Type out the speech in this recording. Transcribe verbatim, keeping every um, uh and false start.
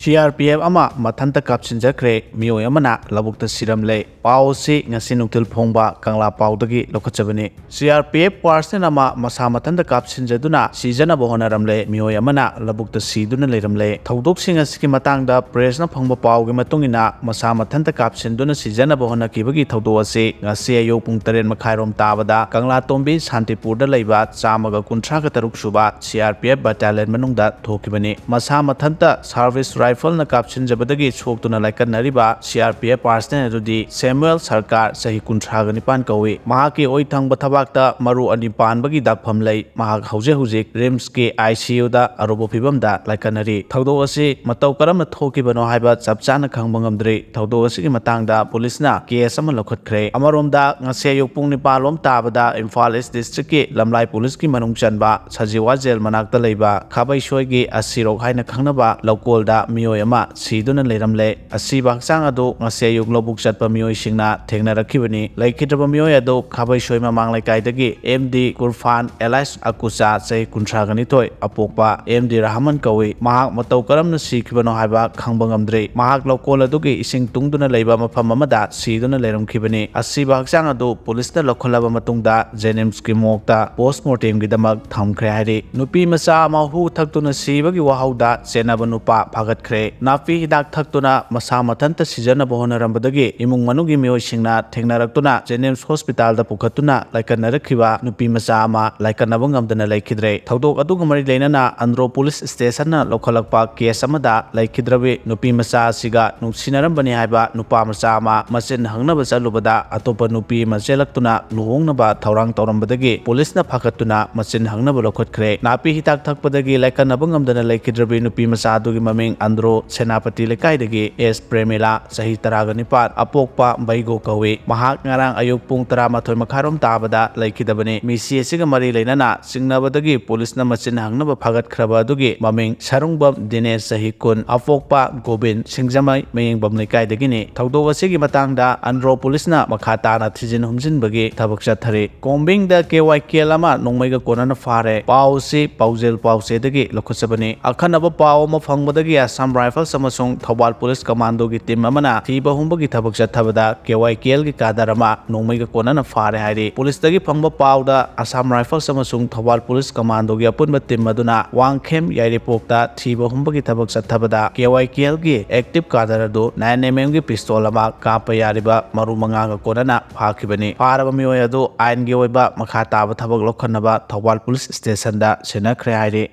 C R P F ꯑꯃ ꯃꯊꯟꯇ ꯀꯥꯞꯁꯤꯟꯖꯈ꯭ꯔꯦ, ꯃꯤꯑꯣꯏ ꯑꯃꯅ ꯂꯧꯕꯨꯛꯇ ꯁꯤꯔꯝꯂꯦ꯫ ꯄꯥꯎ ꯑꯁꯤ ꯉꯁꯤ ꯅꯨꯡꯊꯤꯜ ꯐꯣꯡꯕ ꯀꯪꯂꯥ ꯄꯥꯎꯗꯒꯤ ꯂꯧꯈꯠꯆꯕꯅꯤ꯫ C R P F personal ꯑꯃ ꯃꯁꯥ ꯃꯊꯟꯇ ꯀꯥꯞꯁꯤꯟꯖꯗꯨꯅ ꯁꯤꯖꯅꯕ ꯍꯣꯠꯅꯔꯝꯂꯦ, ꯃꯤꯑꯣꯏ ꯑꯃꯅ ꯂꯧꯕꯨꯛꯇ ꯁꯤꯗꯨꯅ ꯂꯩꯔꯝꯂꯦ꯫ ꯊꯧꯗꯣꯛꯁꯤꯡ ꯑꯁꯤꯒꯤ ꯃꯇꯥꯡꯗ ꯄ꯭ꯔꯦꯁꯅ ꯐꯪꯕ ꯄꯥꯎꯒꯤ ꯃꯇꯨꯡ ꯏꯟꯅ, ꯃꯁꯥ ꯃꯊꯟꯇ ꯀꯥꯞꯁꯤꯟꯗꯨꯅ ꯁꯤꯖꯅꯕ ꯍꯣꯠꯅꯈꯤꯕꯒꯤ ꯊꯧꯗꯣꯛ ꯑꯁꯤ ꯉꯁꯤ ꯑꯌꯨꯛ ꯄꯨꯡ ꯇꯔꯦꯠ ꯃꯈꯥꯏꯔꯣꯝ ꯇꯥꯕꯗ ꯀꯪꯂꯥꯇꯣꯝꯕꯤ ꯁꯥꯟꯇꯤꯄꯨꯔꯗ ꯂꯩꯕ ꯆꯥꯝꯃꯒ ꯀꯨꯟꯊ꯭ꯔꯥꯒ ꯇꯔꯨꯛ ꯁꯨꯕ C R P F battalion ꯃꯅꯨꯡꯗ ꯊꯣꯛꯈꯤꯕꯅꯤ꯫ ꯃꯁꯥ ꯃꯊꯟꯇ service ꯔꯥꯏꯐꯜꯅ ꯀꯥꯞꯁꯤꯟꯖꯕꯗꯒꯤ ꯁꯣꯛꯇꯨꯅ ꯂꯥꯏꯀꯠꯅꯔꯤꯕ C R P F personal ꯑꯗꯨꯗꯤ ꯁꯦꯃꯨꯑꯦꯜ ꯁꯔꯀꯥꯔ, ꯆꯍꯤ ꯀꯨꯟꯊ꯭ꯔꯥꯒ ꯅꯤꯄꯥꯟ ꯀꯧꯏ꯫ ꯃꯍꯥꯛꯀꯤ ꯑꯣꯏ ꯊꯪꯕ ꯊꯕꯥꯛꯇ ꯃꯔꯨ ꯑꯅꯤ ꯄꯥꯟꯕꯒꯤ ꯗꯥꯛꯐꯝ ꯂꯩ꯫ ꯃꯍꯥꯛ ꯍꯧꯖꯤꯛ ꯍꯧꯖꯤꯛ ꯔꯤꯝꯁꯀꯤ ꯑꯥꯏ ꯁꯤ ꯌꯨꯗ ꯑꯔꯨꯕ ꯐꯤꯕꯝꯗ ꯂꯥꯏꯀꯠꯅꯔꯤ꯫ ꯊꯧꯗꯣꯛ ꯑꯁꯤ ꯃꯇꯧ ꯀꯔꯝꯅ ꯊꯣꯛꯈꯤꯕꯅꯣ ꯍꯥꯏꯕ ꯆꯞ ꯆꯥꯅ ꯈꯪꯕ ꯉꯝꯗ꯭ꯔꯤ꯫ ꯊꯧꯗꯣꯛ ꯑꯁꯤꯒꯤ ꯃꯇꯥꯡꯗ ꯄꯨꯂꯤꯁꯅ ꯀꯦꯁ ꯑꯃ ꯂꯧꯈꯠꯈ꯭ꯔꯦ꯫ ꯑꯃꯔꯣꯝꯗ, ꯉꯁꯤ ꯑꯌꯨꯛ ꯄꯨꯡ ꯅꯤꯄꯥꯟ ꯂꯣꯝ ꯇꯥꯕꯗ ꯏꯝꯐꯥꯜ ꯏꯁ ꯗꯤꯁꯇ꯭ꯔꯤꯛꯀꯤ ꯂꯝꯂꯥꯏ ꯄꯨꯂꯤꯁꯀꯤ ꯃꯅꯨꯡ ꯆꯟꯕ ꯁꯖꯤꯋꯥ ꯖꯦꯜ ꯃꯅꯥꯛꯇ ꯂꯩꯕ ꯈꯥꯕꯩꯁꯣꯏꯒꯤ ꯑꯁꯤꯔꯣꯛ ꯍꯥꯏꯅ ꯈꯪꯅꯕ ꯂꯧꯀꯣꯜꯗ ꯃꯤꯑꯣꯏ ꯑꯃ ꯁꯤꯗꯨꯅ ꯂꯩꯔꯝꯂꯦ꯫ ꯑꯁꯤꯕ ꯍꯛꯆꯥꯡ ꯑꯗꯨ ꯉꯁꯤ ꯑꯌꯨꯛ ꯂꯧꯕꯨꯛ ꯆꯠꯄ ꯃꯤꯑꯣꯏꯁꯤꯡꯅ ꯊꯦꯡꯅꯔꯛꯈꯤꯕꯅꯤ꯫ ꯂꯩꯈꯤꯗ꯭ꯔꯕ ꯃꯤꯑꯣꯏ ꯑꯗꯨ ꯈꯥꯕꯩꯁꯣꯏ ꯃꯃꯥꯡ ꯂꯩꯀꯥꯏꯗꯒꯤ ꯑꯦꯝ ꯗꯤ ꯀꯨꯔꯐꯥꯟ ꯑꯦꯂꯥꯏꯁ ꯑꯀꯨꯆꯥ, ꯆꯍꯤ ꯀꯨꯟꯊ꯭ꯔꯥꯒ ꯅꯤꯊꯣꯏ, ꯑꯄꯣꯛꯄ ꯑꯦꯝ ꯗꯤ ꯔꯍꯃꯟ ꯀꯧꯏ꯫ ꯃꯍꯥꯛ ꯃꯇꯧ ꯀꯔꯝꯅ ꯁꯤꯈꯤꯕꯅꯣ ꯍꯥꯏꯕ ꯈꯪꯕ ꯉꯝꯗ꯭ꯔꯤ꯫ ꯃꯍꯥꯛ ꯂꯧꯀꯣꯜ ꯑꯗꯨꯒꯤ ꯏꯁꯤꯡ ꯇꯨꯡꯗꯨꯅ ꯂꯩꯕ ꯃꯐꯝ ꯑꯃꯗ ꯁꯤꯗꯨꯅ ꯂꯩꯔꯝꯈꯤꯕꯅꯤ꯫ ꯑꯁꯤꯕ ꯍꯛꯆꯥꯡ ꯑꯗꯨ ꯄꯨꯂꯤꯁꯅ ꯂꯧꯈꯠꯂꯕ ꯃꯇꯨꯡꯗ ꯖꯦꯅꯤꯝꯁꯀꯤ ꯃꯣꯔꯒꯇ ꯄꯣꯁꯃꯣꯔꯇꯦꯝꯒꯤꯗꯃꯛ ꯊꯝꯈ꯭ꯔꯦ ꯍꯥꯏꯔꯤ꯫ ꯅꯨꯄꯤ ꯃꯆꯥ ꯑꯃ ꯍꯨ ꯊꯛꯇꯨꯅ ꯁꯤꯕꯒꯤ ꯋꯥꯍꯧꯗ ꯆꯦꯟꯅꯕ ꯅꯨꯄꯥ ꯐꯥꯒꯠꯈ꯭ꯔꯦ꯫ ꯅꯥꯄꯤ ꯍꯤꯗꯥꯛ ꯊꯛꯇꯨꯅ ꯃꯁꯥ ꯃꯊꯟꯇ ꯁꯤꯖꯅꯕ ꯍꯣꯠꯅꯔꯝꯕꯗꯒꯤ ꯏꯃꯨꯡ ꯃꯅꯨꯡꯒꯤ ꯃꯤꯑꯣꯏꯁꯤꯡꯅ ꯊꯦꯡꯅꯔꯛꯇꯨꯅ ꯖꯦꯅꯤꯝꯁ ꯍꯣꯁꯄꯤꯇꯥꯜꯗ ꯄꯨꯈꯠꯇꯨꯅ ꯂꯥꯏꯀꯠꯅꯔꯛꯈꯤꯕ ꯅꯨꯄꯤ ꯃꯆꯥ ꯑꯃ ꯂꯥꯏꯀꯠꯅꯕ ꯉꯝꯗꯅ ꯂꯩꯈꯤꯗ꯭ꯔꯦ꯫ ꯊꯧꯗꯣꯛ ꯑꯗꯨꯒ ꯃꯔꯤ ꯂꯩꯅꯅ ꯑꯟꯗ꯭ꯔꯣ ꯄꯨꯂꯤꯁ ꯁ꯭ꯇꯦꯁꯟꯅ ꯂꯧꯈꯠꯂꯛꯄ ꯀꯦꯁ ꯑꯃꯗ ꯂꯩꯈꯤꯗ꯭ꯔꯕꯤ ꯅꯨꯄꯤ ꯃꯆꯥ ꯑꯁꯤꯒ ꯅꯨꯡꯁꯤꯅꯔꯝꯕꯅꯤ ꯍꯥꯏꯕ ꯅꯨꯄꯥ ꯃꯆꯥ ꯑꯃ ꯃꯆꯤꯟ ꯍꯪꯅꯕ ꯆꯠꯂꯨꯕꯗ ꯑꯇꯣꯞꯄ ꯅꯨꯄꯤ ꯑꯃ ꯆꯦꯜꯂꯛꯇꯨꯅ ꯂꯨꯍꯣꯡꯅꯕ ꯊꯧꯔꯥꯡ ꯇꯧꯔꯝꯕꯗꯒꯤ ꯄꯨꯂꯤꯁꯅ ꯐꯥꯒꯠꯇꯨꯅ ꯃꯆꯤꯟ ꯍꯪꯅꯕ ꯂꯧꯈꯠꯈ꯭ꯔꯦ꯫ ꯅꯥꯄꯤ ꯍꯤꯗꯥꯛ ꯊꯛꯄꯗꯒꯤ ꯂꯥꯏꯀꯠꯅꯕ ꯉꯝꯗꯅ ꯂꯩꯈꯤꯗ꯭ꯔꯕꯤ ꯅꯨꯄꯤ ꯃꯆꯥ ꯑꯗꯨꯒꯤ ꯃꯃꯤꯡ ꯑꯟꯗ꯭ꯔꯣ, ꯁꯦꯅꯥꯄꯇꯤ ꯂꯩꯀꯥꯏꯗꯒꯤ ꯑꯦꯁ ꯄ꯭ꯔꯦꯃꯤꯂꯥ, ꯆꯍꯤ ꯇꯔꯥꯒ ꯅꯤꯄꯥꯟ, ꯑꯄꯣꯛꯄ ꯕꯩꯒꯣ ꯀꯧꯏ꯫ ꯃꯍꯥꯛ ꯉꯔꯥꯡ ꯑꯌꯨꯛ ꯄꯨꯡ ꯇꯔꯥꯃꯥꯊꯣꯏ ꯃꯈꯥꯏꯔꯣꯝ ꯇꯥꯕꯗ ꯂꯩꯈꯤꯗꯕꯅꯤ꯫ ꯃꯤꯁꯤ ꯑꯁꯤꯒ ꯃꯔꯤ ꯂꯩꯅꯅ ꯆꯤꯡꯅꯕꯗꯒꯤ ꯄꯨꯂꯤꯁꯅ ꯃꯆꯤꯟ ꯍꯪꯅꯕ ꯐꯥꯒꯠꯈ꯭ꯔꯕ ꯑꯗꯨꯒꯤ ꯃꯃꯤꯡ ꯁꯔꯨꯡꯕꯝ ꯗꯤꯅꯦꯁ, ꯆꯍꯤ ꯀꯨꯟ, ꯑꯄꯣꯛꯄ ꯒꯣꯕꯤꯟ, ꯁꯤꯡꯖꯃꯩ ꯃꯌꯦꯡꯕꯝ ꯂꯩꯀꯥꯏꯗꯒꯤꯅꯤ꯫ ꯊꯧꯗꯣꯛ ꯑꯁꯤꯒꯤ ꯃꯇꯥꯡꯗ ꯑꯟꯗ꯭ꯔꯣ ꯄꯨꯂꯤꯁꯅ ꯃꯈꯥ ꯇꯥꯅ ꯊꯤꯖꯤꯟ ꯍꯨꯝꯖꯤꯟꯕꯒꯤ ꯊꯕꯛ ꯆꯠꯊꯔꯤ꯫ ꯀꯣꯝꯕꯤꯡꯗ ꯀꯦ ꯋꯥꯏ ꯀꯦꯜ ꯑꯃ ꯅꯣꯡꯃꯩꯒ ꯀꯣꯟꯅꯅ ꯐꯥꯔꯦ꯫ ꯄꯥꯎ ꯑꯁꯤ ꯄꯥꯎꯖꯦꯜ ꯄꯥꯎꯆꯦꯗꯒꯤ ꯂꯧꯈꯠꯆꯕꯅꯤ꯫ ꯑꯈꯟꯅꯕ ꯄꯥꯎ ꯑꯃ ꯐꯪꯕꯗꯒꯤ ꯑꯁꯥꯝ Rifles ꯑꯃꯁꯨꯡ ꯊꯧꯕꯥꯜ ꯄꯨꯂꯤꯁ ꯀꯃꯥꯟꯗꯣꯒꯤ ꯇꯤꯝ ꯑꯃꯅ ꯊꯤꯕ ꯍꯨꯝꯕꯒꯤ ꯊꯕꯛ ꯆꯠꯊꯕꯗ ꯀꯦ ꯋꯥꯏ ꯀꯦ ꯑꯦꯜꯒꯤ ꯀꯥꯗꯔ ꯑꯃ ꯅꯣꯡꯃꯩꯒ ꯀꯣꯟꯅꯅ ꯐꯥꯔꯦ ꯍꯥꯏꯔꯤ꯫ ꯄꯨꯂꯤꯁꯇꯒꯤ ꯐꯪꯕ ꯄꯥꯎꯗ ꯑꯁꯥꯝ ꯔꯥꯏꯐꯜꯁ ꯑꯃꯁꯨꯡ ꯊꯧꯕꯥꯜ ꯄꯨꯂꯤꯁ ꯀꯃꯥꯟꯗꯣꯒꯤ ꯑꯄꯨꯟꯕ ꯇꯤꯝ ꯑꯗꯨꯅ ꯋꯥꯡꯈꯦꯝ ꯌꯥꯏꯔꯤꯄꯣꯛꯇ ꯊꯤꯕ ꯍꯨꯝꯕꯒꯤ ꯊꯕꯛ ꯆꯠꯊꯕꯗ ꯀꯦ ꯋꯥꯏ ꯀꯦ ꯑꯦꯜꯒꯤ ꯑꯦꯛꯇꯤꯚ ꯀꯥꯗꯔ ꯑꯗꯨ ꯅꯥꯏꯟ ꯑꯦꯝ ꯑꯦꯝꯒꯤ ꯄꯤꯁꯇꯣꯜ ꯑꯃ ꯀꯥꯞꯄ ꯌꯥꯔꯤꯕ ꯃꯔꯨ ꯃꯉꯥꯒ ꯀꯣꯟꯅꯅ ꯐꯥꯈꯤꯕꯅꯤ꯫ ꯐꯥꯔꯕ ꯃꯤꯑꯣꯏ ꯑꯗꯨ ꯑꯥꯏꯟꯒꯤ ꯑꯣꯏꯕ ꯃꯈꯥ ꯇꯥꯕ ꯊꯕꯛ ꯂꯧꯈꯠꯅꯕ ꯊꯧꯕꯥꯜ ꯄꯨꯂꯤꯁ ꯁ꯭ꯇꯦꯁꯟꯗ ꯁꯤꯟꯅꯈ꯭ꯔꯦ ꯍꯥꯏꯔꯤ꯫